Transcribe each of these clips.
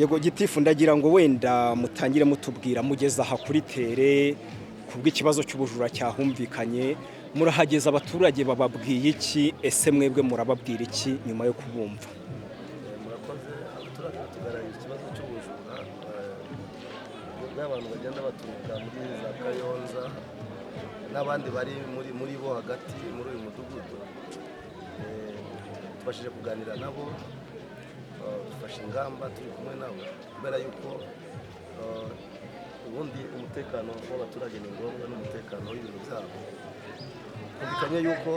Yego gitifu, ndagira ngo wenda mutangire mutubwira, mugeze aha kuri terrain kubw'ikibazo cy'ubujura cyahumvikanye, murahageza abaturage bababwiye iki? Ese mwebwe murababwira iki nyuma yo kubumva? Murakoze. Abaturage batugaragaje ikibazo cy'ubujura bw'abantu bagenda baturuka muri za Kayonza n'abandi bari muri bo hagati muri uyu mudugudu. Tubashije kuganira nabo, dufashe ingamba turi kumwe nabo, kubera yuko ubundi umutekano w'abaturage ni ngombwa n'umutekano w'ibintu byabo. Twumvikanye yuko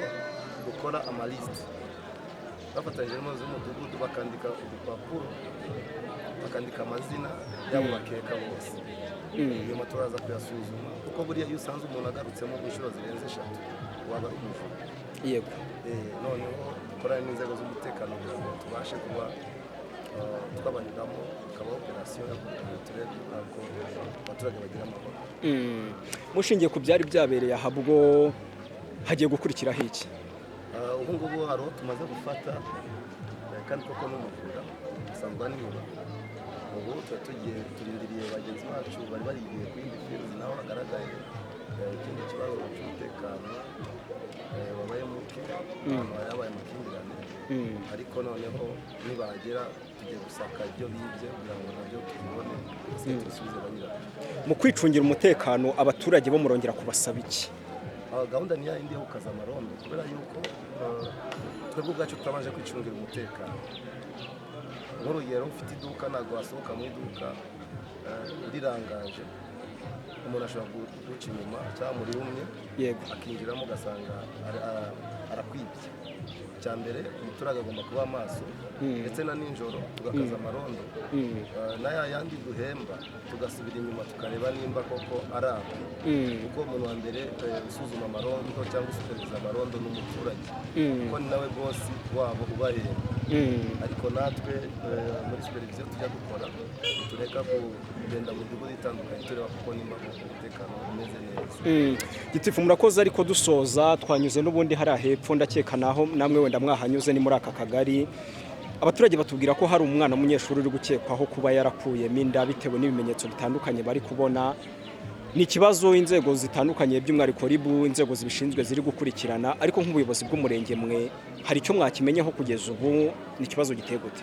dukora amalisite bafatanyije n'umuyobozi w'umudugudu, bakandika udupapuro, bakandika amazina y'abo bakeka bose. Nyuma turaza kuyasuzuma, kuko buriya iyo usanze umuntu agarutsemo inshuro zirenze eshatu waba ari umujura. Noneho dukorane n'inzego z'umutekano kugira ngo tubashe kuba twabanyuramo, hakaba operasiyo yo kugira ngo turebe ko abaturage bagira amahoro. Mushingiye ku byari byabereye aha, bwo hagiye gukurikiraho iki? Ubu ngubu hari uwo tumaze gufata, kandi koko n'umujura asanzwe aniba. Ubu tuba tugiye turindiriye bagenzi bacu bari barigiye ku yindi field, naho hagaragaye ikindi kibazo cy'umutekano wabaye muke, ahantu hari habaye amakimbirane. Ariko noneho nibahagera tugiye gusaka ibyo bibye kugira ngo nabyo tubibone, ndetse tubisubize ba nyirabyo. Mu kwicungira umutekano, abaturage bo murongera kubasaba iki? Gahunda ni yayindi yo gukaza amarondo, kubera yuko twebwe ubwacu tutabanje kwicungira umutekano. Nk'urugero, ufite iduka, ntabwo wasohoka mu iduka urirangaje, umuntu ashobora guca inyuma cyangwa muri rumwe akinjiramo, ugasanga arakwibye. Icya mbere, umuturage agomba kuba maso, ndetse na nijoro tugakaza amarondo. Na ya yandi duhemba, tugasubira inyuma tukareba nimba koko ari abo, kuko umuntu wa mbere usuzuma amarondo cyangwa usuperviza amarondo ni umuturage, kuko ni nawe bosi wabo ubahemba. Ariko natwe muri supervision tujya dukora, tureka kugenda mu midugudu itandukanye tureba kuko nimba koko umutekano umeze neza. Gitifu, murakoze. Ariko dusoza, twanyuze n'ubundi hariya hepfo, ndakeka naho namwe wenda mwahanyuze, ni muri aka kagari. Abaturage batubwira ko hari umwana w'umunyeshuri uri gukekwaho kuba yarakuyemo inda bitewe n'ibimenyetso bitandukanye bari kubona. Ni ikibazo inzego zitandukanye, by'umwihariko RIB, inzego zibishinzwe ziri gukurikirana. Ariko nk'ubuyobozi bw'umurenge, mwe hari icyo mwakimenyeho kugeza ubu? Ni ikibazo giteye gute?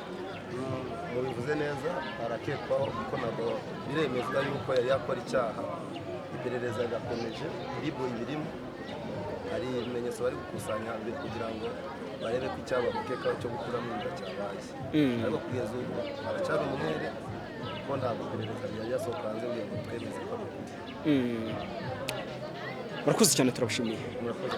Mubivuze neza, arakekwaho, kuko ntabwo biremezwa yuko yari yakora icyaha. Iperereza rirakomeje, RIB ibirimo, hari ibimenyetso bari gukusanya mbere kugira ngo barebe ko icyaha bamukekaho cyo gukuramo inda cyabaye. Ariko kugeza ubu aracyari umwere, kuko ntabwo iperereza ryari ryasohoka hanze kugira ngo twemeze ko ari ukuri. Murakoze cyane, turabashimiye. Murakoze.